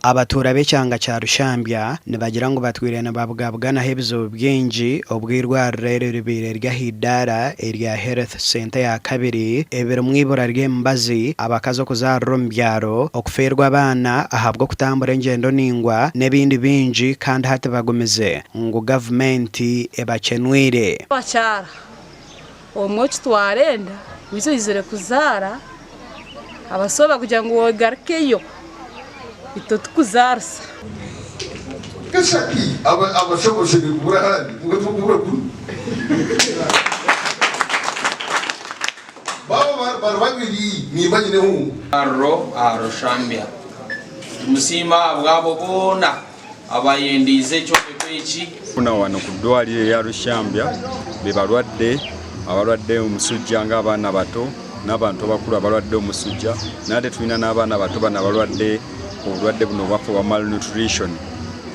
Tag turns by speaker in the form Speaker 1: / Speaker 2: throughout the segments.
Speaker 1: Abatuura b'ekyanga kya Rushambya nibagira ngu batwire nibabugabuganaho ebizibu bingi obu eirwariro eri ribaire riri ah'idaara erya Health Centre ya kabiri ebirimu eibura ry'emibazi, abakazi okuzaarira omu byaro, okufeerwa abaana ahabw'okutambura engyendo naingwa n'ebindi bingi kandi hati bagumize ngu gavumenti ebakyenwire.
Speaker 2: Abakyara Obumwe okitwara enda waija oizire kuzaara, abasaho bakugira ngu ogarukeyo itwe tukuzaarisa.
Speaker 3: Kashaki abashaho bashemereire kubura ahandi kwonka tibakubura kunu. Baaba bari babiri nimba nyineho omwe.
Speaker 4: Arro aha Rushambya. Nitumusiima ahabw'abo boona Abayendeize ekyombeko eki.
Speaker 5: Funa wano ku ddwaliro erya Rushambya be balwadde abalwadde omusujja ng'abaana bato n'abantu abakulu abalwadde omusujja naye ate tulina n'abaana abato bano abalwadde obulwadde buno obwaffe obwa malnutrition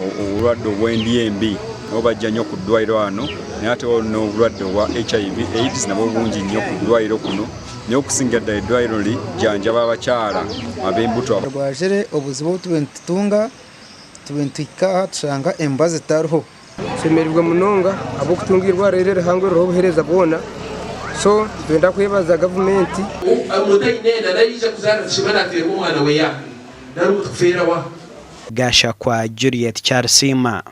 Speaker 5: obulwadde obw'endya embi nabo bajja nnyo ku ddwaliro wano naye ate waliwo n'obulwadde obwa HIV AIDS nabwo bungi nnyo ku ddwaliro kuno naye okusingira ddala eddwaliro lijjanjaba abakyala ab'embuto.
Speaker 6: Rwajire obuzibu obu tubire nitutunga. Tube nituhika aha tushanga embwa zitariho.
Speaker 7: Tushemereirwe munonga ahabw'okutunga eirwariro eri erihango eririho obuheereza bwona so nitwenda kwebaza gavumenti.
Speaker 8: Omuntu aine enda nari aija kuzaara nitushema naateerwa omwana we ya nari omuntu kufeera wa.
Speaker 1: Gashakwa Juliet Kyarisiima.